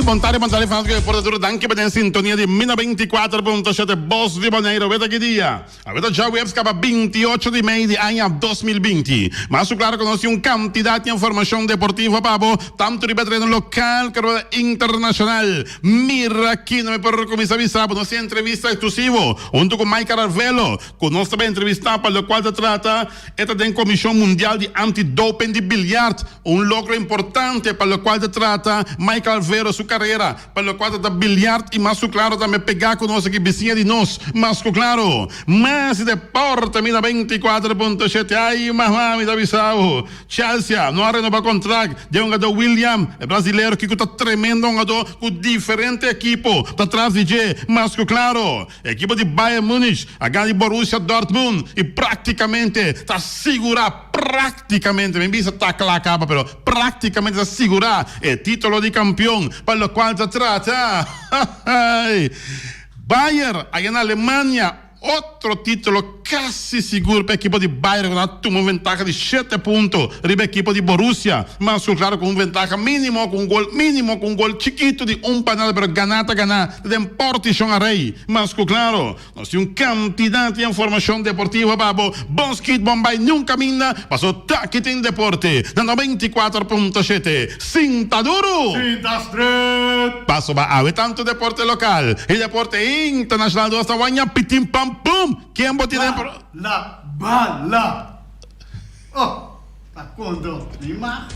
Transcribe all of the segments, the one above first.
Bon tardi, bon tardi fanático di deporte tur. Danki pa den sintonia di Mina 24.7 Bos di Boneiru. Weta ki dia? Aweta djaweps kaba 28 di mei di aña 2020. Mas ku klaro ku nos tin un kantidat di informashon deportivo pa bo, tantu riba tereno lokal ku riba internashonal. Mira aki no mi por kuminsá bisa bo, nos tin entrevista eksklusivo huntu ku Mike Arvelo, ku nos ta bai entrevistá pa lokual ta trata E ta den Komishon Mundial di Anti-Doping di Biljart, un logro importante pa lokual ta trata Michael Alvero su karera pa lokual ta ta biljart i mas ku klaro tambe pegá ku nos aki bisiña di nos mas ku klaro. Mas di deporte mi na 24.7 ai mama mi ta bisa bo Chelsea no a renoba kontrakt di e hungadó William e brasilero kiko ta tremendo hungadó ku diferente ekipo ta tras di dje mas ku klaro. Ekipo di Bayern Munich a gana di Borussia Dortmund y practicamente ta sigura, practicamente, mi bisa ta cla caba pero practicamente ta sigura e titulo di campeon pa locual ta trata. Bayern aya na Alemania otro titulo casi sigur pa ekipo di Bayern cu nan a tuma un ventaha di shete punto riba ekipo di Borussia. Mas cu claro cu un ventaha minimo, cu un gol minimo, cu un gol chikito di un pa nada pero gana ta gana. Den portishon a rei, mas ku klaro, nos tin un kantidat di informashon deportivo pa bo. Bon skit, bon bai niun kaminda, paso taki tin deporte na 94.7. Sinta duru! Sinta stret! Paso ba awe tantu deporte lokal i deporte internashonal nos ta waña pitin pam pum! Ken bo tin den Ba, la, ba, la. Oh! Ta konto mi mag.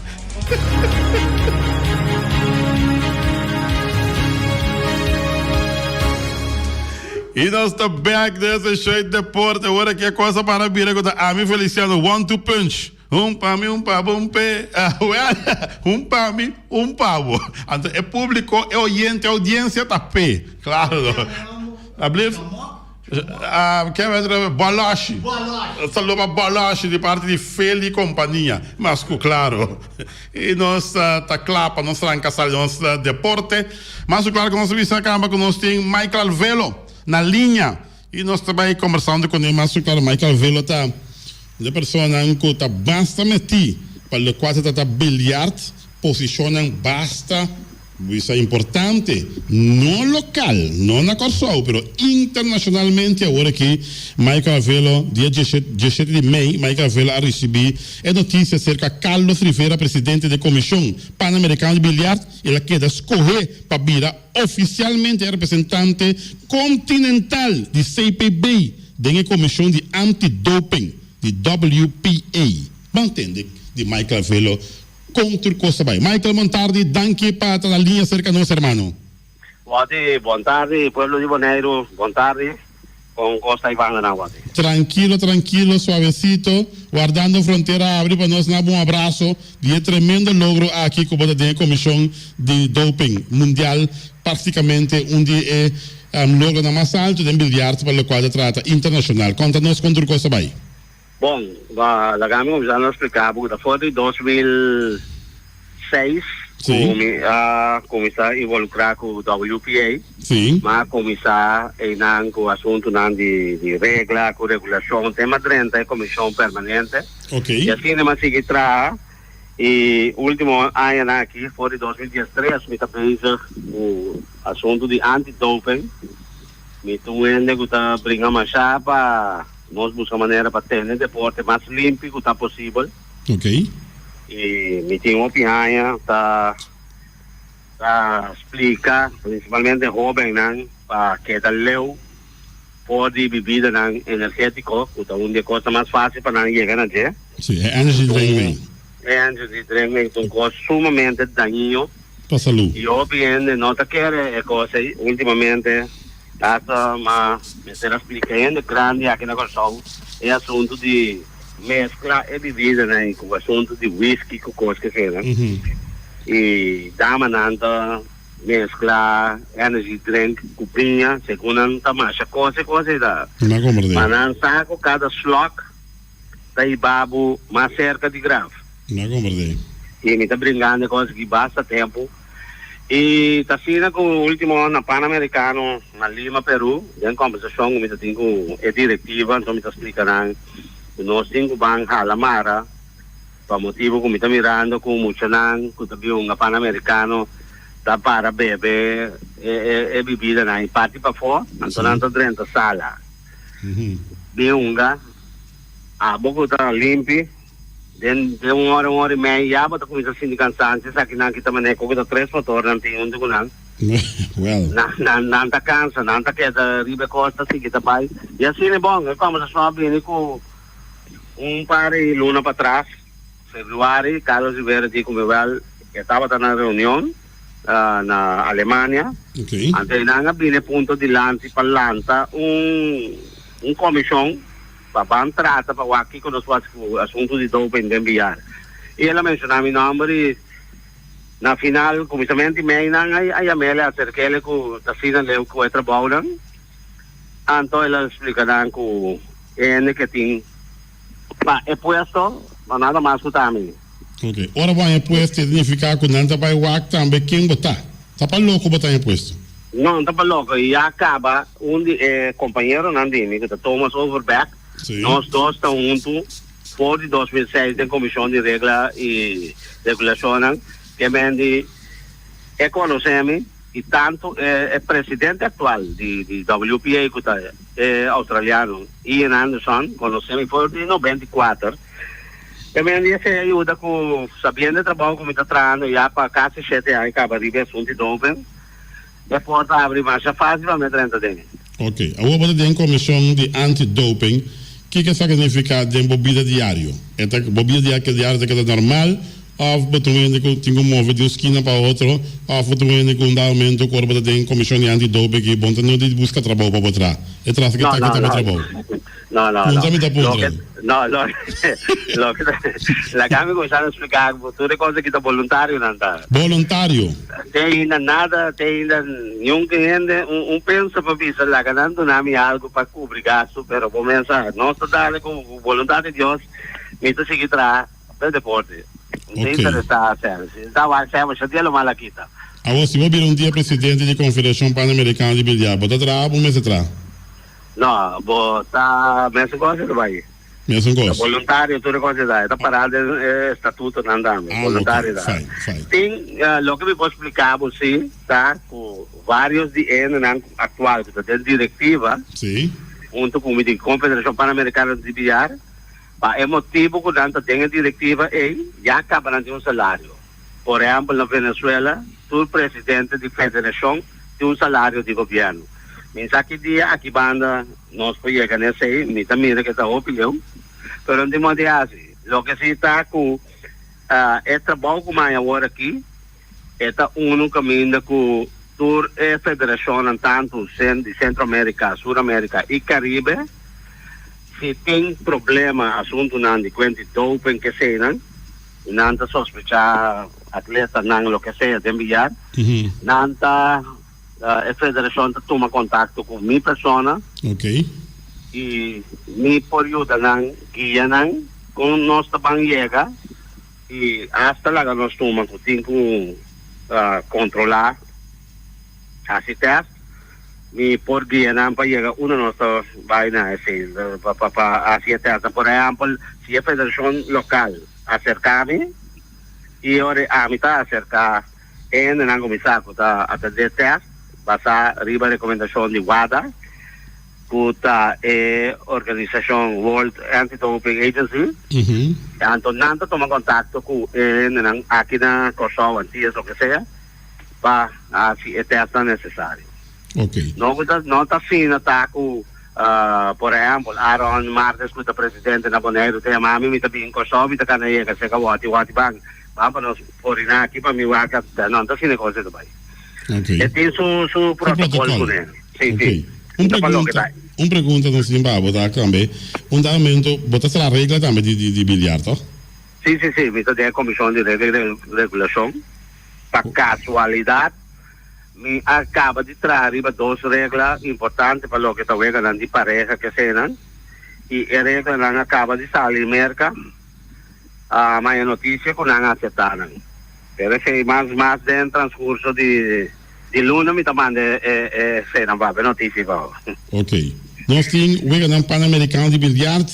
I nos ta back den e show di deporte. Ora ki e kos a para bira ku ta ami Feliciano one two punch. Un pa mi, un pa bo, un p'e. Well, un pa mi, un pa bo. Anto e publico, e oyente, e audiencia ta p'e. Claro. Ablief? Boloshi. Saludo pa Boloshi di parti di Feli Compania. Mas cu claro. Y nos ta cla pa nos ranca sali nos deporte. Mas cu claro cu nos a bisa caba cu nos tin Michael Alvelo na liña. Y nos ta bay conversando cune. Mas cu claro Michael Alvelo ta un personanan cu ta basta meti pa locual ta trata biljart. Posicionnan basta. Bisa importante, no lokal, no na Kòrsou, pero internashonalmente awor aki Michael Avelo, dia diesshete di mei, Michael Avelo a risibí e notisia serka Carlos Rivera, presidente di e Komishon Panamerikano di Biljart, el a keda skohé pa bira ofisialmente e representante kontinental di CPB den e Komishon di Anti-Doping di WPA. Ban tende di Michael Avelo. Kon tur kos ta bai? Michael bon tardi, danki pa ta na liña serka nos hermano. Wati, bon tardi pueblo di Boneiru, bon tardi, kon kos ta ibanda nan wati? Trankilo trankilo suavesito, wardando frontera abri pa nos naba un abraso di e tremendo logro aki ku bo ta den e komishon di doping mundial, praktikamente un di e logronan mas alto den biljart pa lokual ta trata internashonal. Konta nos kon tur kos ta bai. Bon, ba laga mi kuminsá na splika bo ku ta for di 2006 ku mi a kuminsá involukrá ku WPA. Mi a kuminsá einan ku asuntunan di di regla, ku regulashon, te mi a drenta e komishon permanente. I asina mi a sigui traha i último añanan aki, for di 2013, mi ta bezig ku asuntu di anti-doping. Mi ta un hende ku ta bringa mashá pa. Nos buska manera pa tene deporte mas limpi ku ta posibel. I mi tin hopi aña ta ta splika prinsipalmente hóbennan pa keda leu for di bibidanan energétiko ku ta un di e kosnan mas fásil pa nan yega na dje. Sí, e energy drink men. E energy drink men ta un kos sumamente dañino. Pa salú. I hopi hende no ta kere e kos ei. Últimamente. Tata, ma mester a splika hende grandi aki na Kòrsou e asuntu di meskla e bibidanan ei ku asuntu di whisky ku kos kesena. I damanan ta meskla energy drink ku biña segun nan ta masha kos e kos ei ta. Ma nan sa ku kada slok ta hiba bo mas serka di graf. I mi ta bringando e kos aki basta tempu. I ta asina ku ultimo na Panamericano na Lima, Peru, den kombersashon ku mi ta tin ku e direktiva, anto mi ta splika nan ku nos tin ku ban hala mara pa motibu ku mi ta mirando ku muchanan ku ta bin hunga Panamericano. Ta para bebe e bibidanan i parti pafó, anto nan ta drenta sala. Bin hunga, abo ku ta limpi, den den un ora, un ora i mei ya bo ta kuminsá sinti kansansia, esakinan ki ta manera ku ta tres motor nan tin huntu ku nan. Nan nan nan ta kansa, nan ta keda riba e kos ta sigui ta bai. I asina e bon, e kòmbersashon a bini ku un par di luna patras. Februari, Carlos Rivera di cu mi wel e tabata na reunion na Alemania. Anto nan a bini e punto dilanti pa lanta un un comision pa ban trata pa wak kico nos por haci cu asunto di doping den billar. Y el a menciona mi nomber y na final cuminsamento di mei nan a yam'el a acerk'el cu ta asina leu cu e trabounan. Anto el a splica nan cu e hende ke tin. Pa e puesto, no nada mas ku ta mi. Ok. Ora bo haña puesto e ta nifiká ku nan ta bai wak tambe ken bo ta. Ta pa loko bo ta haña puesto? No, no ta pa loko. I ya kaba un di e kompañeronan di mi ku ta Thomas Overbeck, nos dos ta huntu for di 2006 den komishon di regla i regulashonnan. Ke men di e konosé mi. I tantu e presidente aktual di WPA ku ta e australiano Ian Anderson konosé mi for di 94. E men di esei a yuda ku sabiendo e trabou ku mi ta trahando ya pa kasi shete aña kaba riba e asuntu di doping, e porta a abri masha fásil pa mi a drenta den. Ok, awor bo ta den komishon di anti-doping, kiko esaki nifiká den bo bida diario? E ta bo bida diario ta keda normal Of bo ta un hende ku tin ku move di un skina pa otro, of bo ta un hende ku un dado momento ku ora bo ta den komishon di anti-doping i bo no ta no di buska trabou pa bo traha. E trafik No, taki no, ta bo no. trabou. No, no, Puntra no. mi ta puntra. Loke, no, lo, loke ta, laga mi kuminsá na splika bo tur e kos aki ta boluntario nan ta. Boluntario. Te ainda nada, te ainda niun hende un, un pensa pa bisa laga nan duna mi algu pa kubri gastu, pero bo mesa nos ta dale ku boluntat di Dios, mi ta sigui traha. Pe deporte. Un ta interesá Sam. Si ta wak Sam sha dia lo mal a kita. Awor si bo bira un dia presidente di Konfederashon Panamerikano di Biljar, bo ta traha o bo mester traha? No, bo ta mesun kos e ta bai. Mesun Ta kos. boluntario tur e kos e ta. E ta pará den e estatutonan tambe. Ah, ok. Boluntario ta. Fine, fine. Tin, loke mi por splika bo si ta ku varios di e hendenan aktual ku ta den direktiva, Si. huntu ku mi di Konfederashon Panamerikano di Biljar, Pa e motibu ku nan ta den e direktiva ei, ya kaba nan tin un salario. Por ehèmpel na Venezuela tur presidente di federashon tin un salario di gobièrnu. Mi sa ki dia aki banda nos por yega na esei, mi ta mira ku e ta hopi leu, pero no tin moda di hasi. Loke si ta ku e trabou ku mi haña awor aki, E ta unu kaminda ku tur e federashonnan tantu di Sentro Amerika, Sur Amerika i Karibe si tin problema asuntunan di kuenti doping keseinan i nan ta sospechá atletanan loke sea den billar nan ta e federashon ta tuma kontakto ku mi persona i mi por yuda nan guia nan kon nos ta ban yega. I asta laga nos tuma ku tin ku kontrolá, hasi tèst, mi por guia nan pa yega unda nos ta bai na esei pa pa hasi e tèstnan. Por ehèmpel, si e federashon lokal aserká mi i ora ami ta aserká e hendenan ku mi sa ku ta atendé tèst basá riba rekomendashon di WADA, ku ta e organisashon World Anti-Doping Agency. Anto nan ta tuma kontakto ku e hendenan aki na Kòrsou, Antillas, loke sea, pa hasi e tèstnan nesesario. No ku ta no ta asina ta ku, por ehèmpel, Aaron Martes ku ta presidente na Boneiru ta yama mi, mi ta bin Kòrsou, mi ta kana yega serka Wòti, Wòti ban, ban pa nos orina aki pa mi wak, no ta asina e kos ei ta bai. E tin su su protokol kuné. Sí, sí. Un pregunta, un pregunta nos tin pa bo ta tambe. Un dado momento bo ta traha regla tambe di di di billar, toch? Sí, sí, sí. Mi ta den e komishon di regla i regulashon. Pa kasualidat mi a kaba di traha riba dos regla importante pa loke ta weganan di pareha kesenan. I e reglanan a kaba di sali Merka. A maya notisia ku nan a aseptá nan. Pero esei mas mas den transkurso di di luna mi ta manda e e eseinan pa bo, e notisia pa bo. Ok. Nos tin Weganan Panamerikano di Biljart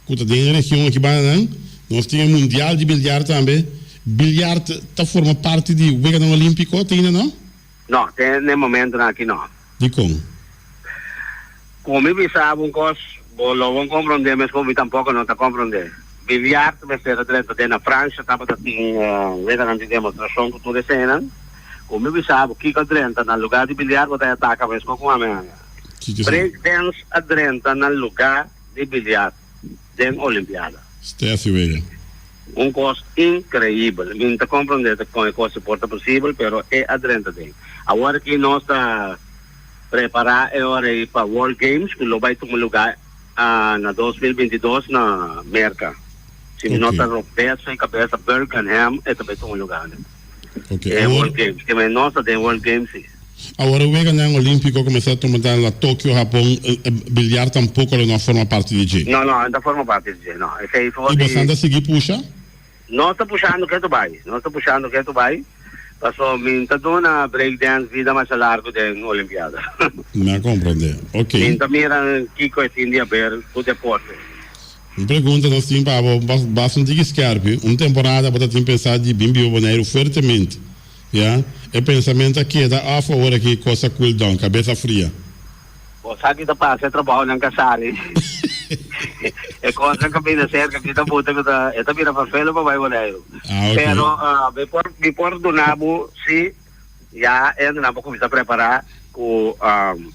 ku ta den e region aki banda nan. Nos tin e Mundial di Biljart tambe. Biljart ta forma parti di Weganan Olímpiko te ainda no? No, te n'e momentonan aki no. Dikon? Ku mi bisa bo un kos, bo lo bon komprondé meskos mi tampoko no ta komprondé. Biliard mester a drenta den na Fransha tabata tin weganan di demostrashon ku tur esenan. Ku mi bisa bo kiko a drenta na lugá di biliard bo ta ataka meskos ku ami haña. Break dance a drenta na lugá di biliard den Olimpiada. Steffi wega. Un kos inkreibel. Mi no ta komprondé ta kon e kos por ta posibel pero e a drenta den. Awor aki nos ta prepará e ora ei pa World Games ku lo bai tuma lugá na 2022 na Merka. Si mi no ta robes e kabesa Birmingham e ta bai tuma lugá. E World Games. Ke men nos ta den World Games si. Awor e Weganan Olímpiko kuminsá a tuma na Tokio, Hapon, bilyar tampoko lo no a forma parti di dje. No, no, e no ta forma parti di dje, no. Esei for di. I bosan ta sigui pusha? Nos ta pushando ketu bai. Nos ta pushando ketu bai, paso mi no ta duna break dance bida masha largu den Olimpiada. Mi a komprondé. Ok. Mi no ta mira kiko e tin di haber ku deporte. Un pregunta nos tin pa bo, basta un tiki skerpi. Un temporada bo ta tin pensá di bin biba Boneiru fuertemente. Ya, e pensamentu a keda af awor aki kos a cool down, kabes a fria. Bo sa ki ta pasa e trabounan ka sali. E kosnan ka bini serka ki ta buta ku ta e ta bira fervelo pa bai Boneiru. Ah, ok. Pero mi por mi por duna bo si ya hendenan por kuminsá prepará ku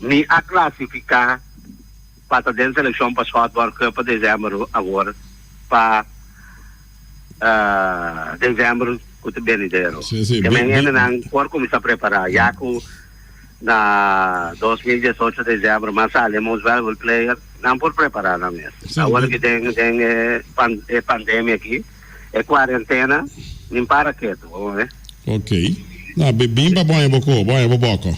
mi a klasifiká pa ta den selekshon pa Schotborg Cup pa desèmber awor pa Desèmber ku ta benidero. Sí, sí. Ke men hendenan por kuminsá prepará ya ku na 2018 desèmber mas sali Most Valuable Player, nan por prepará nan mes. Sí, Awor ki den den e pan e pandemia aki, e kuarentena, nin para ketu, bo mira. Ok. No, bin pa boña bo ko, boña bo boko.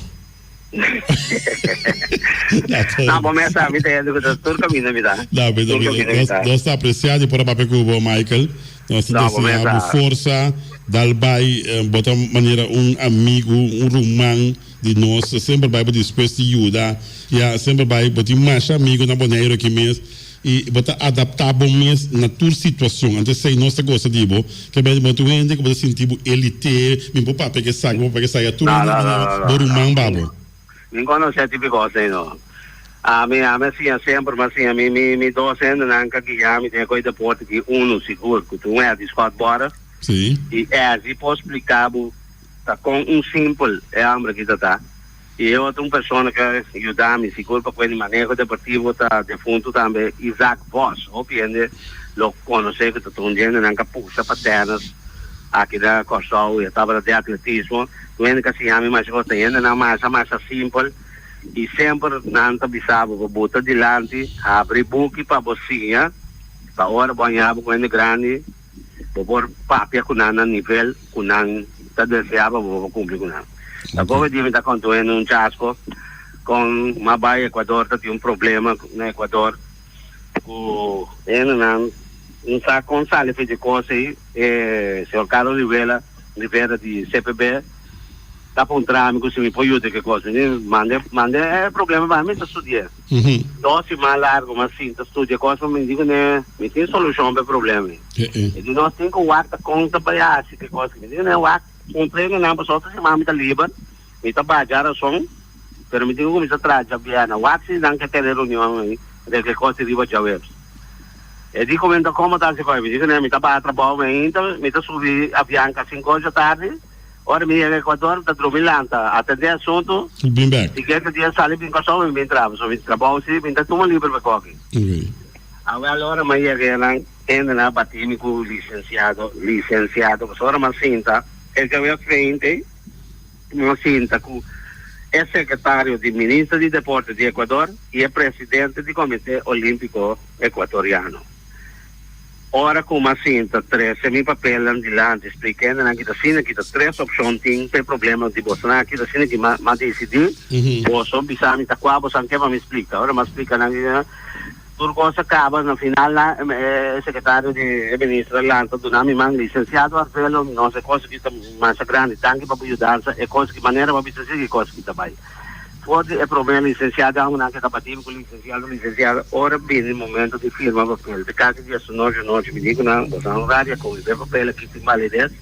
No, bo mes sa, mi ta hende ku ta tur kaminda mi ta. No, mi ta, Tur kaminda mi ta. Nos ta apresia di por a papia ku bo, Michael. Nos ta No, bo mes desea bo sa. forsa, dal bai, bo ta manera un amigu, un ruman di nos, semper bai bo dispuesto di yuda, ya, semper bai, bo tin masha amigu na Boneiru aki mes. I bo ta adaptá bo mes na tur situashon. Anto esei nos ta gosta di bo. Ke bende bo ta un hende ku bo ta sinti bo elite, mi por papia ku esaki, mi por papia ku esaki. Tur No, hende no, ta no, manera no, bo no. ruman ba bo. Mi konosé tipo kos ei no. Ami, ami a siña semper, mi a siña mi, mi, mi dos hendenan ka guia mi den e kos deporte aki, unu sigur ku ta un Eddie Scott Borg, Sí. i Eddie por splika bo ta kon un simpel e homber aki ta ta. I e otro un persona ku a yuda mi sigur pa kuende maneho deportivo ta defuntu tambe Isaac Vos. Hopi hende lo konosé ku ta ta un djendenan ku a pusa pa tènis aki na Kòrsou i a tabata den atletismo. Tur hende ku a siña mi masha kos ta hendenan masha masha simpel i semper nan ta bisa bo pa bo ta dilanti habri buki pa bo siña pa ora bo haña bo ku hende grandi Bo por papia ku nan na nivel ku nan ta deseá pa bo por kumpli ku nan. Tampoko di mi ta kontuendo un chasko kon m'a bai Ecuador ta tin un problema na Ecuador ku hendenan no sa kon sali for di kos ei. E señor Carlos Rivera Rivera di CPB ta puntra mi ku si mi por yuda ku e kos. Mi di manda manda e problema pa mi ta studi'é. Dos siman largu m'a sinta studia kos pa mi di kuné mi tin solushon pa e problema ei. E di nos tin ku wak ta kon ta bai hasi ki kos. Mi di kuné wak kumpli ku nan pasobra otro siman mi ta liber, mi ta baja rason, pero mi tin ku kuminsá traha djabièrnè. Wak si nan ke tene reunion ei regla e kos di riba djaweps. E di ku mi ta komo ta hasi kos. Mi di kuné mi ta baha trabou mi ainda mi ta subi Avianca sinku ocho tardi. Ora mi yega Ecuador, mi ta drumi lanta, atendé asuntu. Bin bek. Siguiente dia sali bin Kòrsou mi bin traha, pasobra mi trabou si, mi ta tuma liber pa koki. Awel ora mi a yega nan, hendenan a bati mi ku lisensiado, lisensiado, pasobra ora mi a sinta, e djawe frente, mi a sinta ku e sekretario di minister di deporte di Ecuador i e presidente di Komite Olímpiko Ekuatoriano. Ora ku m'a sinta trese mi papelnan dilanti splikende nan kita asina kita tres opshon tin p'e problema di bosonan aki ta asina ki m'a disidí boso bisa mi ta kua boso ke pa mi splika. Ora m'a splika nan tur kos a kaba na final nan e sekretario di e minister a lanta duna mi man lisensiado Arvelo nos e kos aki ta masha grandi danki pa bo yudansa e kos aki manera bo a bisa asina ki kos aki ta bai. For di e promé lisensiado aunke nan ke ta bati mi ku lisensiado lisensiado ora bini momento di firma papel te kasi diesunocho nochi mi di ku nan boso nan radia ku mi be papel aki tin balides.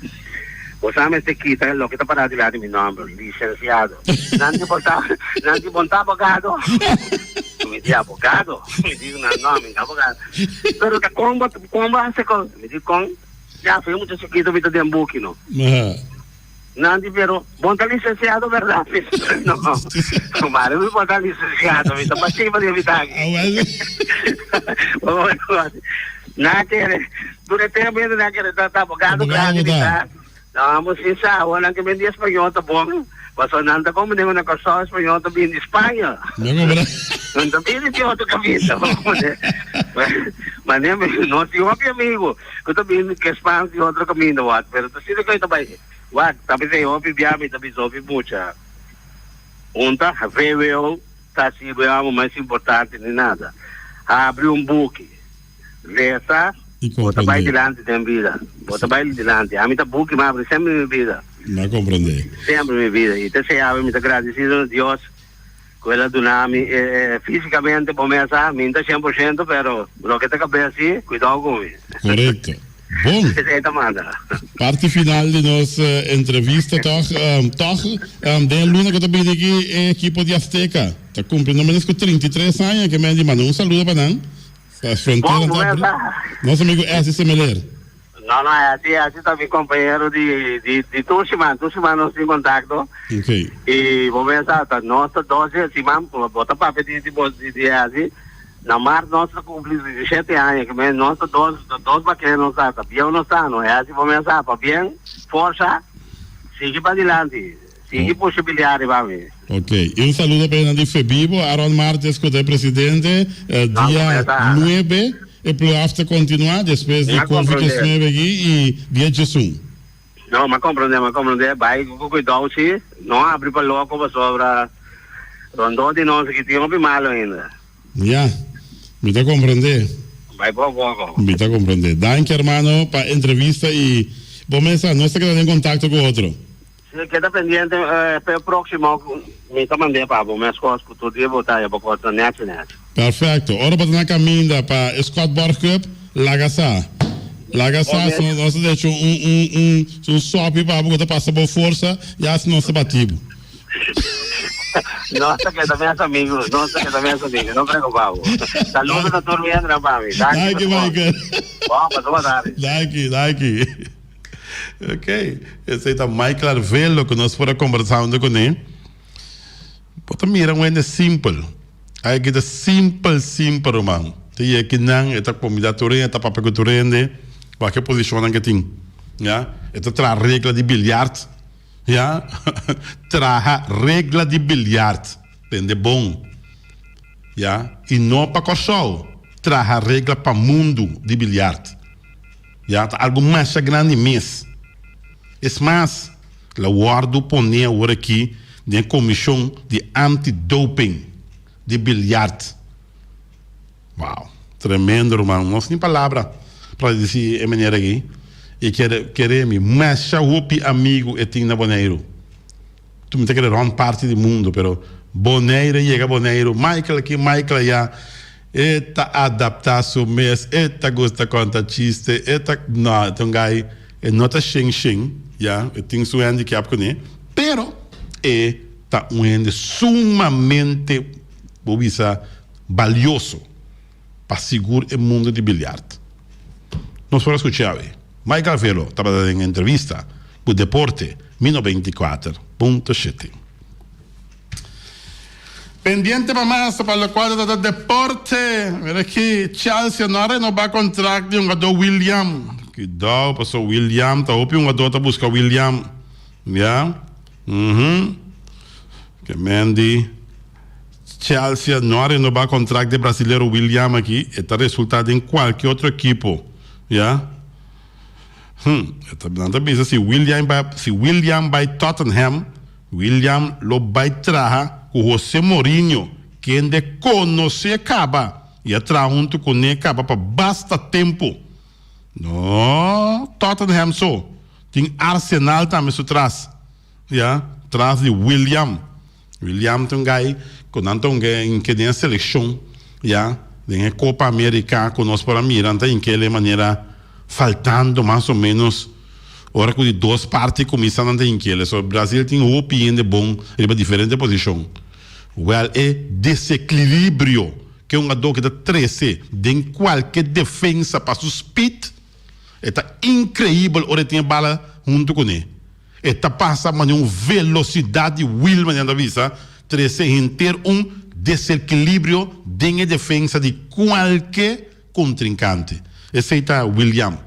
Bo sa mester kita loke ta pará dilanti mi nòmber, lisensiado. Nan di bo ta, nan di bo no ta abogado? Mi di, Abogado? Mi di nan, No, mi no ta abogado. Pero ta kon bo, kon bo hasi kon? Mi di, Kon? Ya, fe mucha chikito mi ta den buki no. Nan di, Pero bo no ta lisensiado bèrdat? Mi di, No, mare mi bo ta lisensiado, mi ta bashí pa di mi ta aki. Nan a kere, tur e tempu hende nan a kere ta abogado grandi mi ta. No, amo sin sa, awor nan ke bini di español ta bon, pasobra nan ta komprende ku na Kòrsou español ta bini di Spaña. Nan ta bini di otro kaminda. Manera mi no tin hopi amigu ku ta bini ke spaño di otro kaminda wak, pero ta asina ku e ta bai. Wak, ta bisa e hopi bia mi ta bisa hopi mucha. Un ta VWO ta hasi bo e amo mas importante ni nada. Habri un buki. Lesa, bo ta bai dilanti den bida. Bo ta bai dilanti. Ami ta buki mi abri semper mi bida. Mi a comprende. Semper mi bida. I te esei awe mi ta gradisido na Dios ku el a duna mi fisicamente bo mes sa mi no ta 100% pero loke ta kabes si kuidou ku mi. Korekto. Bon. Esei ta manda. Parti final di nos entrevista tòg tòg den e luna ku ta bini aki e ekipo di Azteca ta kumpli no menos ku 33 aña ke men di manda un saludo pa nan. Pa frontera ta abri. Nos amigo Essie Semeler. No, no, Essie, Essie ta mi compañero di, di, di tur siman, tur siman nos tin contacto. Ok. Y bo mes sa, ta nos ta dos siman, bo ta papia di, di, di, di Essie. Na maart nos ta cumpli 17 aña, ke men nos ta dos, dos bakero nos ta, ta bieu nos ta, no, Essie bo mes sa, pabien, forsa, sigui padilanti. Sigui pusha biliar riba mi. Ok, y un saludo pa esnan di Febibo, Aaron Martes cu ta e presidente. Dia nuebe e playoff ta continua despues di Covid 19 aki y dia djesun. No, m'a comprende, m'a comprende. Bai cu cuidou si, no habri pa loco pasobra rondó di nos aki tin hopi malo ainda. Ya, mi ta comprende. Bai poco poco. Mi ta comprende. Danki hermano pa entrevista y bo mesa nos ta keda den contacto cu otro. Si keda pendiente p'e proximo mi ta mand'e pa bo mescos cu tur dia bo ta haya bo cos na nechi nechi. Perfecto. Ora bo ta na caminda pa e Scott Borg Cup, laga sa. Laga sa si nos ta decha un un un un sopi pa bo cu ta pasa bo forsa ya si nos ta bati bo. Nos ta keda mes amigo, nos ta keda mes amigo, no preocupa bo. Saludo na tur mi hendenan pa mi. Danki Michael. Bon, pasa bo tardi. Danki, danki. Ok, esei ta Michael Arvelo ku nos por a kombersá huntu kuné. Bo ta mira un hende simpel. Ai ki ta simpel, simpel ruman. Ta yega kinan, e ta kombidá tur hende, e ta papia ku tur hende, wak e posishonnan ke tin. Ya, e ta traha regla di biljart. Ya, traha regla di biljart. Tende bon. Ya, i no pa Kòrsou, traha regla pa mundu di biljart. Ya ta algu masha grandi mes. Es mas, la wòrdu poné awor aki den e komishon di anti-doping di biljart. Wow, tremendo ruman. Nos tin palabra pa disi e manera aki. I kere kere mi masha hopi amigu e tin na Boneiru. Tu mi ta kere rònt parti di mundu, pero Boneiru e yega Boneiru, Michael aki, Michael aya. E ta adaptá su mes, e ta gusta konta chiste, e ta, no, e ta un guy, e no ta shen shen, ya, e tin su handicap kuné, pero e ta un hende sumamente, bo bisa, balioso pa sigur e mundo di biljart. Nos por a skucha awe, Mike Alvelo tabata den entrevista ku Deporte mi 94.7. Pendiente pa mas pa locual ta trata deporte. Mira aki, Chelsea no a renoba contract di hungador William. Cuidao paso William ta hopi hungador ta busca William. Ya. Mhm. Ke men di Chelsea no a renoba contract di brasilero William aki, e ta resulta den cualke otro ekipo. Ya. Hm, nan ta bisa si William bai, si William bai Tottenham, William lo bai traha ku Jose Mourinho, kende konosé kaba i a traha huntu kuné kaba pa basta tempu. No Tottenham so, tin Arsenal tambe su tras, ya, tras di William. William ta un gai ku nan ta hunga inke den e selekshon, ya, den e Copa America ku nos por a mira, nan ta hink'el e manera faltando mas o menos. Ora ku di dos parti kuminsá nan ta hinkele. So Brazil tin hopi hende bon riba diferente posishon. Wèl e deseklilibrio ku e hungadó ke ta trese den kualke defensa pa su speed e ta inkreibel ora e tin e bala huntu kuné. E ta pasa manera un velosidat di wiel manera nan ta bisa trese henter un desekilibrio den e defensa di kualke kontrinkante. Esei ta William.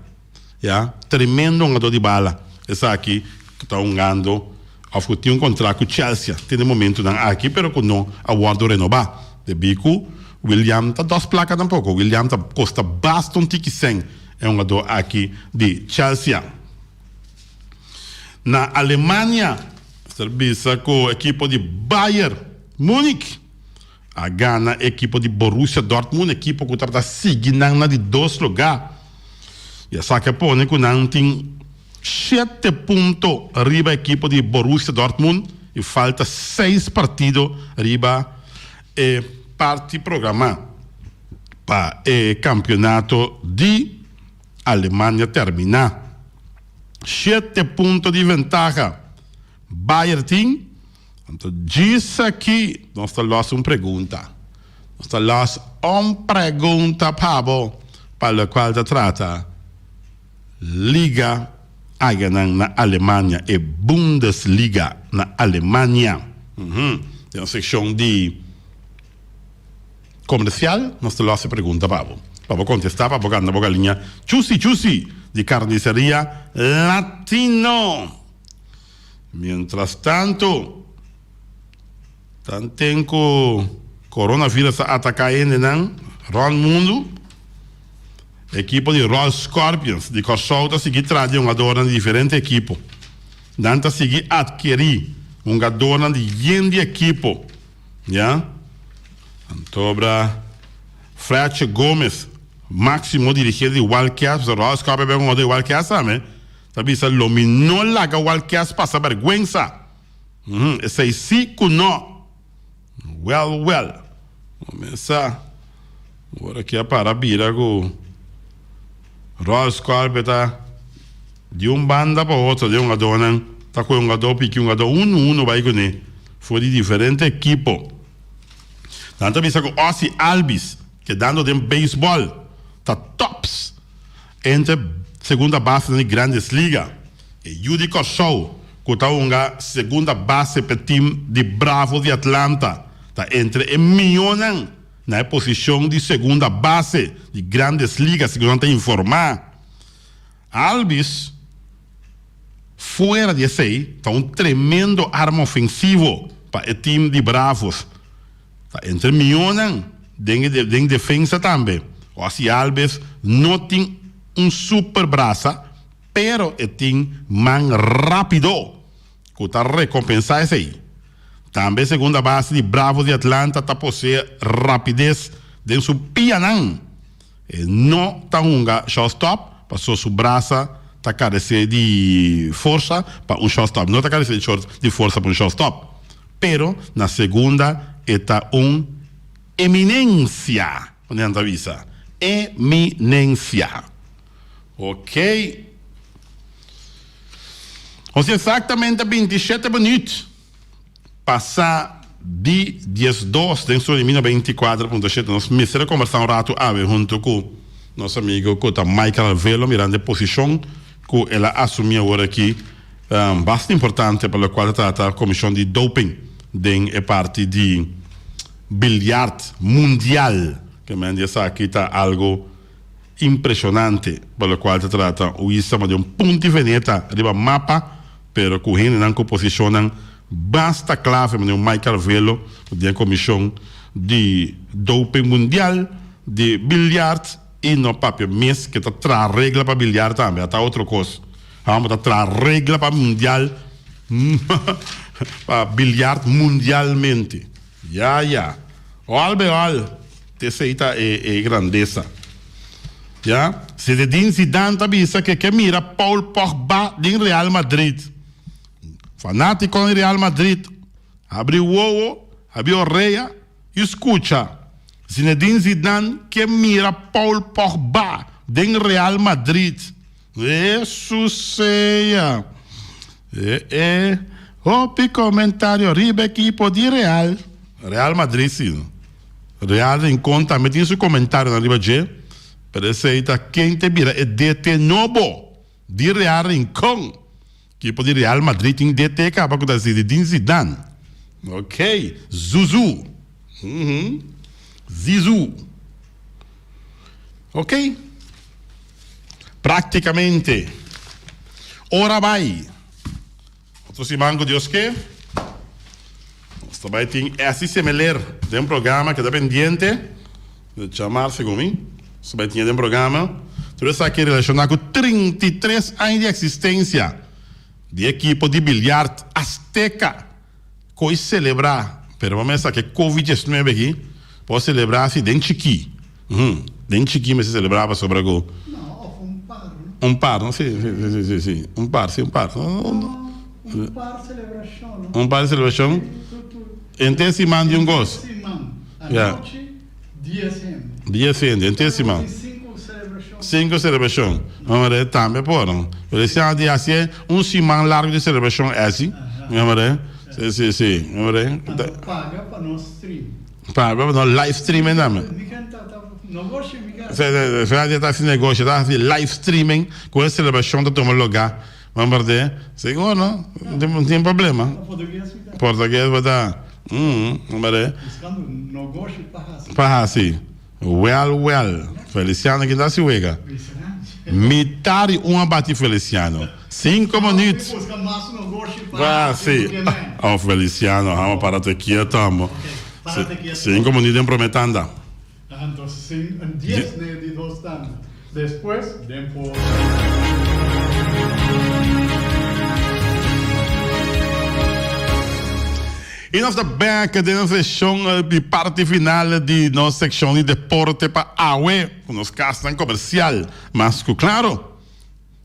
Ya, tremendo hungador di bala esaki ku ta hungando òf ku tin un kontrakt ku Chelsea te den momentunan aki pero ku no a wòrdu renobá debí ku William ta dòs plaka tampoko. William ta kosta basta un tiki sèn e hungador aki di Chelsea. Na Alemania mester bisa ku ekipo di Bayern Munich a gana e ekipo di Borussia Dortmund, ekipo ku tabata sigui nan na di dos lugá. I esaki a pone ku nan tin shete punto riba ekipo di Borussia Dortmund i falta seis partido riba e parti programá pa e kampionato di Alemania terminá. Shete punto di ventaha Bayern tin. Anto djis aki nos ta los un pregunta. Nos ta los un pregunta pa bo pa locual ta trata liga ayanan na Alemania, e Bundesliga na Alemania. Den nos seccion di comercial nos ta los e pregunta pa bo. Pa bo contesta, pa bo gana bo galiña chusi chusi di Carniceria Latino. Mientras tanto, tanten ku coronavirus ta ataká hendenan rònt mundu, ekipo di Royal Scorpions di Kòrsou ta sigui traha di hungadornan di diferente ekipo. Nan ta sigui atkerí hungadornan di yen di ekipo, ya. Antobra Fletcher Gomez, máksimo dirigente di Wildcats, pasobra Royal Scorpions a bira hungador di Wildcats tambe. Ta bisa lo mi no laga walkes pasa bergwensa. Uhmm esei si ku no. Wel wel. Kuminsá. Ora ki a para bira ku Royal Scorpio ta di un banda pa otro den hungadónan ta kohe hungadó piki hungadó unu unu bai kuné for di diferente ekipo. Nan ta bisa ku Ozzie Albies kedando den beisbòl ta tops. Entre segunda basenan di Grandes Liga, e yu di Kòrsou ku ta hunga segunda base p'e tim di Bravos di Atlanta ta entre e mihónan na e posishon di segunda base di Grandes Liga, segun nan ta informá. Albies, fuera di esei, ta un tremendo arma ofensivo pa e tim di Bravos. Ta entre mihónan den e den defensa tambe. Ozzie Albies no tin un super brasa, pero e tin man rápido ku ta rekompensá esei. Tambe e segunda base di Bravos di Atlanta ta posee rapides den su pianan. E no ta hunga shortstop paso su brasa ta karesé di forsa pa un shortstop. No ta karesé di forsa pa un shortstop. Pero na segunda e ta un eminencia, manera nan ta bisa. Eminencia. Ok. Nos tin exactamente bintishete minuut pasa di diesdos den su Elimina 24.7. Nos mester a combersa un rato awe hunto cu nos amigo cu ta Michael Alvelo mirando e posicion cu el a asumi awor aki. Basta importante pa locual ta trata comision di doping den e parti di biljart mundial. Ke men di esaki ta algo impresionante pa locual ta trata un isla di un punti veneta riba mapa pero cu hendenan cu posicionnan basta clave manera un Mike Arvelo cu den e comision di doping mundial di biljart. I no papia mes ke ta traha regla pa biliar tambe, a ta otro kos. Amo ta traha regla pa mundial, pa biliard mundialmente. Ya ya. Ol be ol. Esei ta e e grandesa. Ya. Zinedine Zidane ta bisa ke ke mira Paul Pogba den Real Madrid. Fanatikonan di Real Madrid, habri wowo, habri orea. I skucha, Zinedine Zidane ke mira Paul Pogba den Real Madrid. Hesus sea! E e hopi comentario riba ekipo di Real. Real Madrid si no. Real Rincon tambe tin su comentarionan riba dje, pero esey ta ken te bira e DT nobo di Real Rincon. Ekipo di Real Madrid tin DT caba cu ta Zinedine Zidane. Ok, Zuzu. Zizou. Ok. Práktikamente ora bai. Otro siman ku Dios ke, nos ta bai tin Essie Semeler den programa, keda pendiente. Djamar segun mi, nos ta bai tin e den programa. Tur esaki relashoná ku 33 aña di eksistensia di ekipo di bilyart Azteca. Koe selebrá, pero bo mester sa ke covid diesnuebe aki por selebrá si den chikí, hum, den chikí mester selebrá pasobra ku. No, of un par no. Un par no, si, si, si, si, si, un par, si, un par. No, un par selebrashon no. Un par selebrashon. Henter siman di un kos. Henter siman, anochi. Dies hende. Dies hende, henter siman. Sinku selebrashon. Sinku selebrashon. Hombre, tambe por. Pero ese aña di hasi un siman largu di selebrashon esi. Hombre, si, si, si. Hombre. Anto paga pa nos stream. Paga pa nos live streaming tambe. Mi ken ta ta negoshi mi ken. Si, si, si. Ese ta hasi negoshi, ta hasi live streaming ku e selebrashon ta tuma lugá. Hombre, sigur no? No tin problema. Portugues mi ta. Portugues bo ta. Hombre. Buscando nogoshi pa hasi. Pa hasi. Wel, wel. Feliciano ki ta hasi wega? Mitad di un a bati Feliciano. Cinco minuut. Busca mas nogoshi pa hasi. Oh, Feliciano, hama para te quieto, amo. Cinco minuut den prome tanda. Anto sin un dies ne di dos tanda. Despues den por. Y nos ta bek den nos seccion di parti final di nos seccion di deporte pa awe cu nos casnan comercial mas cu claro.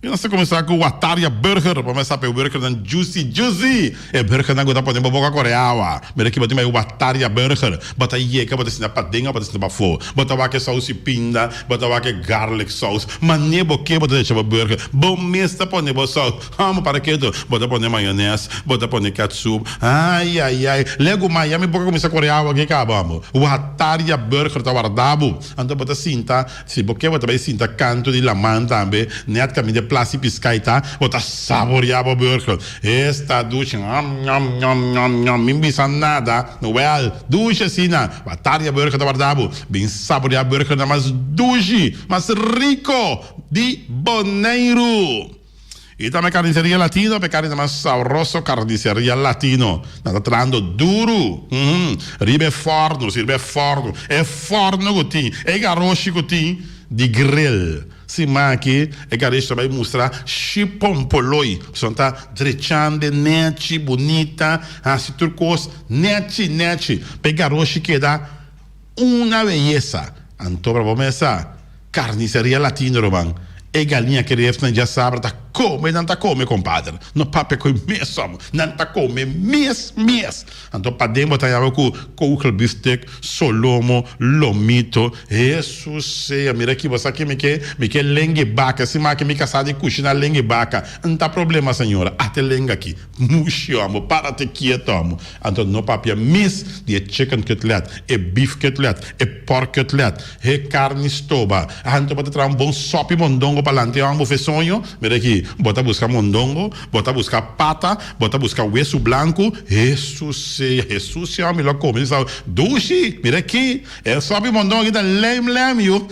I nos ta kuminsá ku Wataria Burger. Bo mester sa pa e burgernan juicy juicy. E burgernan ku ta pone bo boka kore awa. Mira aki bo tin bai Wataria Burger. Bo ta yega, bo ta sinta paden òf bo ta sinta pafó. Bo ta wak e saus di pinda, bo ta wak e garlic saus. Manera bo ke bo ta decha bo burger. Bo mes ta pone bo saus. Hòmber para ketu. Bo ta pone mayones, bo ta pone ketchup. Ai ai ai. Legu Miami boka kuminsá kore awa aki kaba hòmber. Wataria Burger ta warda bo. Anto bo ta sinta. Si bo ke bo ta bai sinta kantu di laman tambe, nèt kaminda e plas di piskai ta, bo ta saboriá bo burger. Esta dushi, ñom, ñom, ñom, ñom, ñom, mi bisa nada. Wèl, dushi asina. Bataria burger ta warda bo. Bin saboriá burgernan mas dushi, mas riko di Boneiru. I tambe Carniceria Latino, p'e carni ta mas sabroso Carniceria Latino. Nan ta trahando duru, uhum, riba e forno, si riba e forno, e forno ku tin, e garoshi ku tin di grill. Siman aki e garoshi ta bai mustra shi pompoloi, pasobra nan ta drechando nechi, bunita, hasi tur kos nechi nechi, p'e garoshi keda una beyesa. Anto pa bo mesa. Carniceria Latino ruman, e galiña ke refnan dja sabra ta come nan ta come compadre, no papia cu e mes homo, nan ta come mes mes. Anto paden bo ta yama cu kogelbifstek, solomo, lomito, Hesus sea, mira aki bo sa ki mi ke, mi ke lengui baka, si maki mi casa di cushina lengui baka, nta problema señora, ate lenga aki. Mushi homo, parate kieto homo. Anto no papia mes di e chicken cutlet, e beef cutlet, e pork cutlet, e carni stoba. Anto bo ta traha un bon sopi mondongo pa lante homo fe soño. Mira aki, bo ta busca mondongo, bo ta busca pata, bo ta busca wesu blanco. Hesus sea, Hesus sea mi lo come sa dushi. Mira aki, e sopi mondongo aki ta lem lem yu.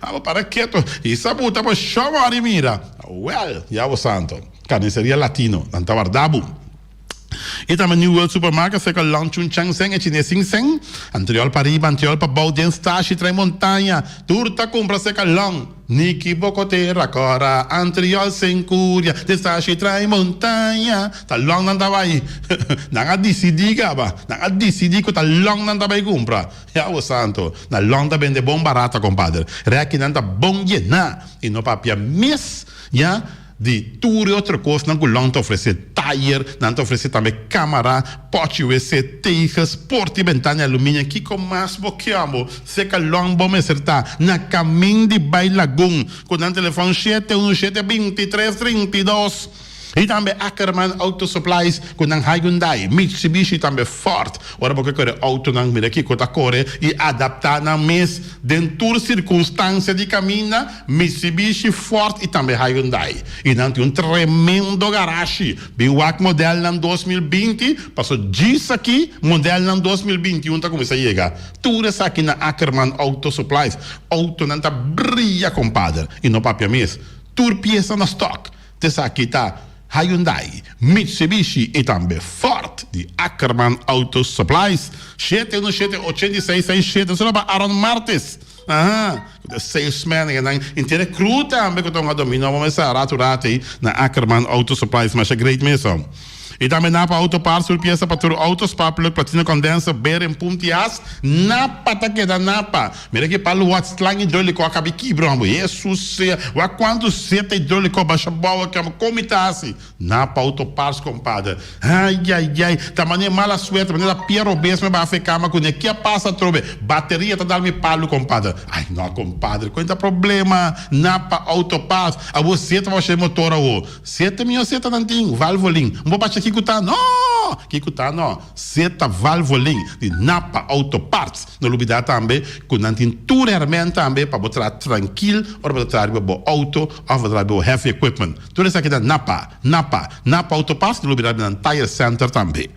Abo para keto, y sa buta bo shomori mira. Well, ya bo santo. Carniceria Latino, nan ta warda bo. I tambe New World Supermarket serka Long Chun Chang Seng e chines sin seng. Antriol pa riba, antriol pa bou, den stashi trae montaña. Tur ta kumpra serka Long. Niki Bokotera kora, antriol Sencuria, den stashi trae montaña. Ta Long nan ta bai. Nan a disidí kaba. Nan a disidí ku ta Long nan ta bai kumpra. Yawe santo. Na Long ta bende bon barata, kompadre. Rèkinan ta bon yená. I no papia mes, ya. Di tur e otro kosnan ku Long ta ofresé, tayer, nan ta ofresé tambe kamara, pòchi wc, teges, porta i bentana di aluminio. Kiko mas bo ke amo? Seka Long bo mester ta na kamin di bai Lagun ku nan telefòn shete unu shete bintitres 32. I tambe Ackerman Auto Supplies ku nan Hyundai, Mitsubishi i tambe Ford. Ora bo ke kore outonan mira kiko ta kore i adaptá nan mes den tur sirkunstansia di kaminda. Mitsubishi, Ford y tambe Hyundai. Y nan tin un tremendo garashi. Bin wak modelnan 2020, paso djis aki modelnan 2021 ta cuminsa yega. Tur esaki na Ackerman Auto Supplies. Autonan ta bria compadre. Y no papia mes. Tur pieza na stock. T'esaki ta Hyundai, Mitsubishi y tambe Ford di Ackerman Auto Supplies. Shete uno shete ochenta y seis seis shete. Solo pa Aaron Martes. Aha, ku ta salesman e nan inter e crew tambe ku ta un a domino bo mester ratu ratu ei na Ackerman Auto Supplies masha great mes ho. I tambe Napa Auto Parts tur piesa pa tur auto, spark plug, platino condenser, bearing, pump i as. Napa ta keda Napa. Mira ki palu wats slang hidroliko a kabi kibra homber. Hesus sea, wak kuantu seta hidroliko basha bou aki homber, kon mi ta hasi? Napa Auto Parts compadre. Ayayay, ta manera mala suerte, manera pia robes me baha fe cama cune. Ke a pasa atrobe? Bateria ta dal mi palu compadre. Ay no compadre, cu ta problema? Napa Auto Parts, awor zeta pa basha e motor awor. Zeta mijo zeta nan tin, Valvoline. Un bo basha kico ta? No! Kico ta no? Zeta Valvoline di Napa Auto Parts. No lubida tambe cu nan tin tur herment tambe pa bo traha trankil ora bo ta traha riba bo auto of bo ta traha riba bo heavy equipment. Tur esaki ta Napa, Napa, Napa Auto Parts, no lubida nan Tire Center tambe.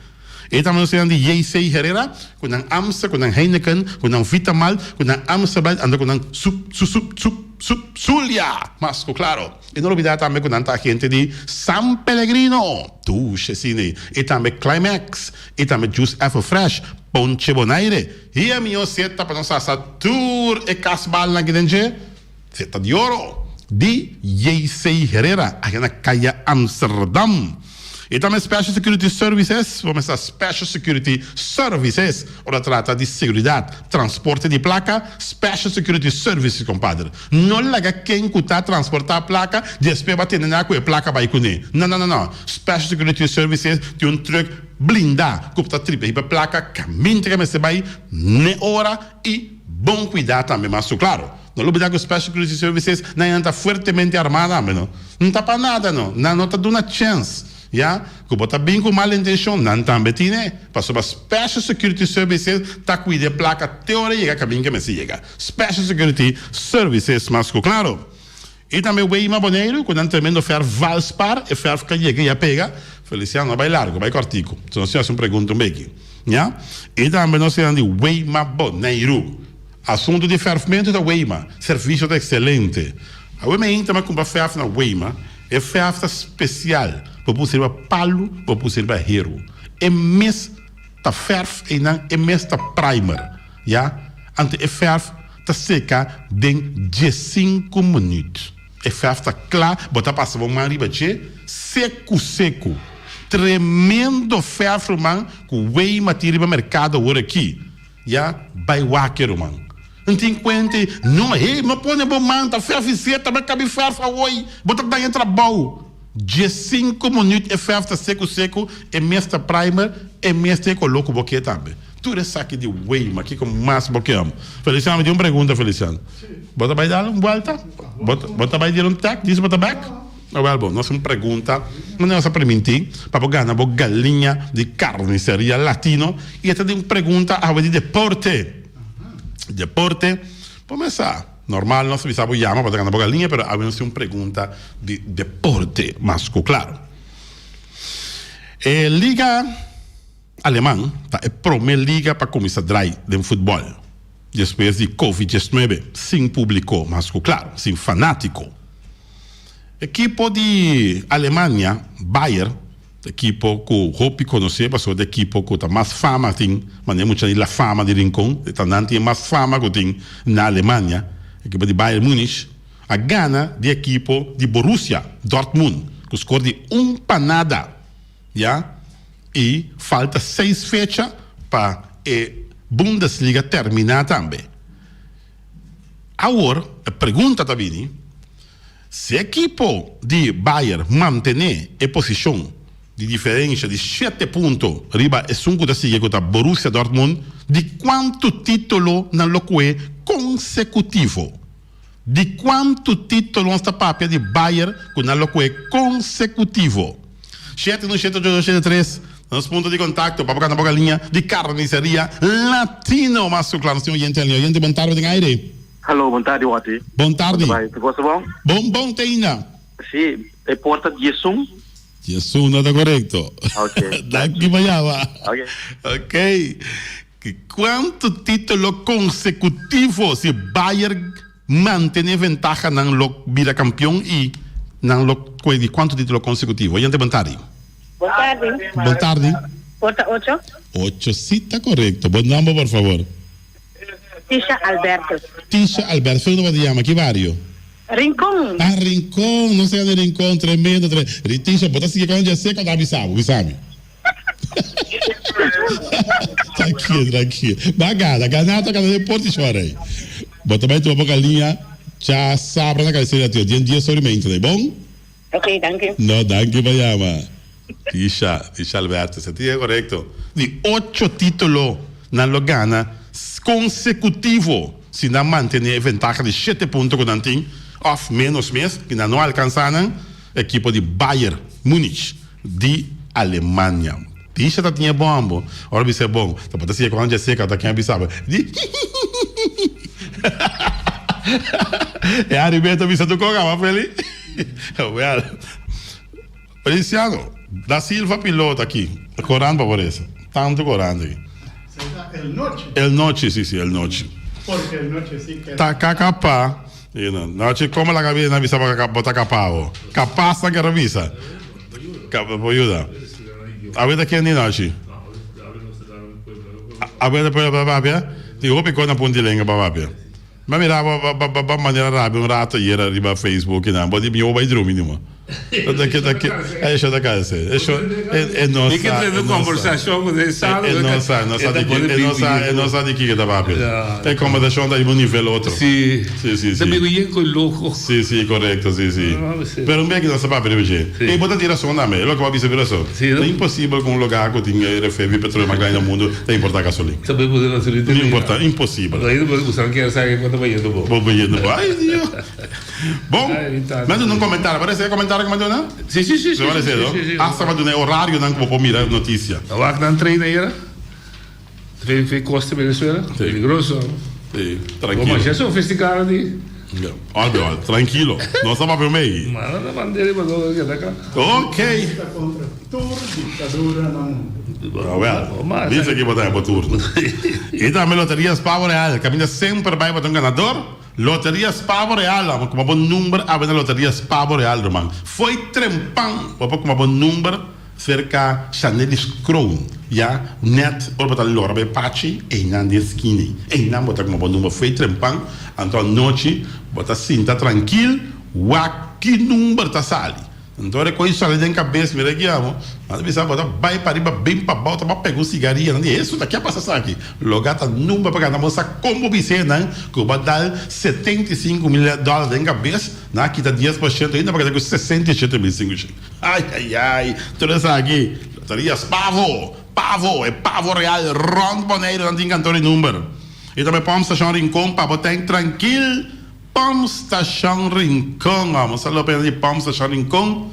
E tambe nos tin di JC Herrera cu nan Amstel, cu nan Heineken, cu nan Vitamalt, cu nan Amstelbelt anto cu nan Sup, Su, Sup, Sup, Sup, Zulia! Mas cu claro. E no lubida tambe cu nan ta agente di San Pellegrino, Douche Cine, y tambe Climax, y tambe Juice Apple Fresh, Ponche Bonaire. Y e miyo seta pa nos hasa tur e casbalnan aki den dje. Zeta di oro di JC Herrera aki na Kaya Amsterdam. E tambe Special Security Services, bo mester Special Security Services ora trata di seguridad, transporte di placa, Special Security Services compadre. No laga ken cu ta transporta placa despues ba tende na cu e placa bay cune. No no no no, Special Security Services tin un truck blinda cu ta tripa hiba placa caminta ke mester bay ne ora y bon cuida tambe mas cu claro. No lubida cu Special Security Services nan nan ta fuertemente arma tambe no. No ta pa nada no. Nan no ta duna chens ya cu bo ta bin cu mal intencion nan tambe tine. Pasobra Special Security Services ta cuida e placa te ora e yega caminda ke mester yega. Special Security Services mas cu claro. Y tambe Weima Boneiru cu nan tremendo verf Valspar, e verf ca yega y a pega. Feliciano a bay largo, bay cortico. So nos tin haci un pregunta un beki. Ya. Y tambe nos tin di Weima Boneiru. Asunto di verfmento ta Weima. Servicio ta excelente. Awe mi ainda ta cumpra verf na Weima. E verf ta special. Bo por usa riba palu, bo por usa riba heru. E mes ta verf eynan, e mes ta primer. Ya. Anto e verf ta seka den diesinku minuut. E verf ta kla, bo ta pasa bo man riba dje, seku seku. Tremendo verf ruman ku Weima tin riba merkado awor aki. Ya, bai wak e ruman. N tin kuenta i, no, hey, no pone bo man, ta verf i seta, bo kabi verf awoi, bo ta daña trabou. Diesinku minuut e verf ta seku seku, e mes ta primer, e mes ta e koló ku bo ke tambe. Tur esaki di Weima, kiko mas bo ke amo? Feliciano, mi tin un pregunta, Feliciano. Bo ta bai dal un buelta? Bo ta, bo ta bai dira un tek, dice bo ta bek? Awel bo, nos un pregunta, manera nos a primintí pa bo gana bo galiña di Carniceria Latino y e ta di un pregunta awe di deporte. Deporte, bo mes sa, normal nos ta bisa bo yama pa ta gana bo galiña, pero awe nos tin un pregunta di deporte mas cu claro. E liga Aleman ta e prome liga pa cuminsa drai den futbol despues di Covid 19, sin publico mas cu claro, sin fanatico. Ekipo di Alemania, Bayer, ta ekipo ku hopi konosé pasobra ta ekipo ku ta mas fama tin, manera mucha di La Fama di Rincon, ta nan tin e mas fama ku tin na Alemania. Ekipo di Bayern Munich a gana di ekipo di Borussia Dortmund ku skor di un pa nada, ya, i falta seis fecha pa e Bundesliga terminá tambe. Awor e pregunta ta bini. Si ekipo di Bayern mantené e posishon di diferensha di shete punto riba esun ku ta sigui ku ta Borussia Dortmund, di kuantu titulo nan lo kue konsekutivo? Di kuantu titulo nos ta papia di Bayern ku nan lo kue konsekutivo? Shete un shete ocho dos shete tres ta nos punto di kontakto pa bo kanta bo galiña di Carniceria Latino. Mas ku kla nos tin oyente en liña. Oyente bon tarde den aire. Hallo, bon tardi Watty. Bon tardi. Kon ta bai? Tur kos ta bon? Bon, bon te ainda. Sí, e por ta 11. 11 no ta korekto. Ok. Danki pa yama. Ok. Ok. Kuantu titulo konsekutivo si Bayern mantene ventaha nan lo bira kampion i nan lo kue di kuantu titulo konsekutivo? Oyente bon tardi. Bon tardi. Bon tardi. Por ta ocho? Ocho si ta korekto. Bo nomber por favor. Tisha Albertus. Tisha Albertus, Fernando bo ta yama? Ki bario? Rincon. Ah, Rincon, nos ta yama di Rincon, tremendo, tre. Tisha, bo ta sigui con Jessica o ta bisa bo? Bisa mi. Tranquilo, tranquilo. Ba gana, gana ta gana den por Tisha rey. Bo ta bai tuma bo galiña dja sabra na Caliceria Tio, den dies ora y meinta, bon? Ok, danki. No, danki pa yama. Tisha, Tisha Albertus, e tin korekto. Di ocho titulo nan lo gana konsekutivo si nan mantene e ventaha di shete punto ku nan tin òf ménos mes ku nan no alkansá nan ekipo di Bayern Munich di Alemania. Tisha ta tin e bòmbo. Ora bisa e bon, ta por ta sigue ku Jessica ta ken a bisa bo. Di hihihihi. E Haribé ta bisa tu kon awa Feli? Well, Feliciano da Silva pilot aki. Korant pa por esa. Tantu korant aki. Seta el nochi. El nochi, si, si, el nochi. Porque el nochi si ke. Ta kakapa. You know, nochi como laga bira na bisa bo ta kapa bo. Kapas nan kere bisa. Kapa por yuda. Awe ta ken di nochi? Awe ta pueblo pa papia? Tin hopi kos na punti lenga pa papia. Mi a mira bo bo manera rabia un rato ayer riba Facebook y nan. Bo di mi bo bai drumi numa. Ta ke ta ke esho ta kanse. Esho e no Mi ke sa trese e un no sa. conversacion cu den sala. E no sa e no sa di ke e no sa e no sa di kiko ta papia. Ya. E conversacion ta riba un nivel otro. Si. Si si Ta si. biba yen cu loco. Si si corecto si si. No, si. Pero un bia ki nos ta papia riba dje. Si. E bo ta tin rason tambe. E loke bo a bisa bira so. Si. Ta imposibel cu un lugar cu tin e refebio petroleo mas grandi na mundo ta importa gasolin. Ta bay puse gasolin No importa, imposibel. Ahí no usan kier sa que cuando bayendo bo. Bo bayendo bo. Ay Dios. Bon, mi a duna un comentario. Parece e comentario cu mi a duna? Si, si, si. Si, parece, no? Hasta mi a duna e horarionan cu bo por mira noticia. A wak nan train ayera? Fe costa Venezuela? Peligroso. Si, tranquilo. Bo masha sofisticado di. Ol be ol, tranquilo. Nos ta papia mei. Mano ta bandera y mandó keda ka. Ok. Ta contra tur dictadura na mundo. Awel, bisa ki bo ta bo turno. Y tambe Loterias Pavo Real, caminda semper bay bo ta un ganador. Loterias Pavo Real, amo kuma bo number awe na Loterias Pavo Real, ruman. Fo'i trempan bo por kuma bo number cerca Chanelis Kroon, ya, net ora bo ta lora bay pachi, eynan den skina ey. Eynan bo ta kuma bo number fo'i trempan, anto anochi bo ta sinta trankil wak ki number ta sali. Anto ora e koe sali den kabes mira ki amo, nan ta bisa bo ta bai pariba bin pabou ta pega un sigaria nan di Hesus ta ke a pasa esaki? Loga ta number pa gana bo sa kon bo bis'é nan ku bo a dal 75 mil dòler den kabes nan a kita 10% ainda pa keda ku 67.500 ayayay tur esaki loterias pavo pavo e pavo real rònt Boneiru nan tin kantor di number i tambe pòmp stashon Rincon pa bo tèn trankil. Pump Station Rincon. Un saludo pa di Pump Station Rincon.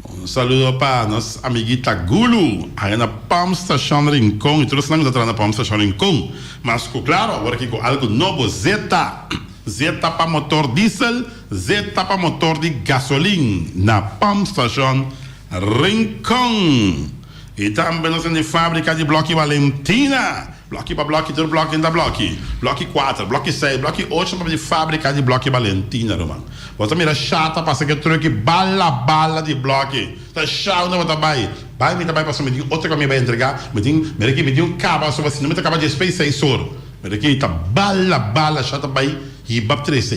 Un saludo pa nos amiguita Gulu. Aya na Pump Station Rincon. Y tur esnan cu ta traha na Pump Station Rincon. Mas cu claro, awor aki cu algo nobo, Zeta. Zeta pa motor diesel, Zeta pa motor di gasolin. Na Pump Station Rincon. Y tambe nos tin di fabrica di bloki Valentina. Bloki pa bloki, tur bloki ta bloki. Bloki kuater, bloki seis, bloki ocho pa di fabrika di bloki Valentina, ruman. Bo ta mira sha ta pasa ke truki bala bala di bloki. Ta sha unda bo ta bai. Bai mi ta bai pasobra mi tin otro ku mi bai entrega. Mi tin, mira aki mi tin un kaba pasobra si no mi ta kaba dje spes seis or. Mira aki ta bala bala sha ta bai hiba trese.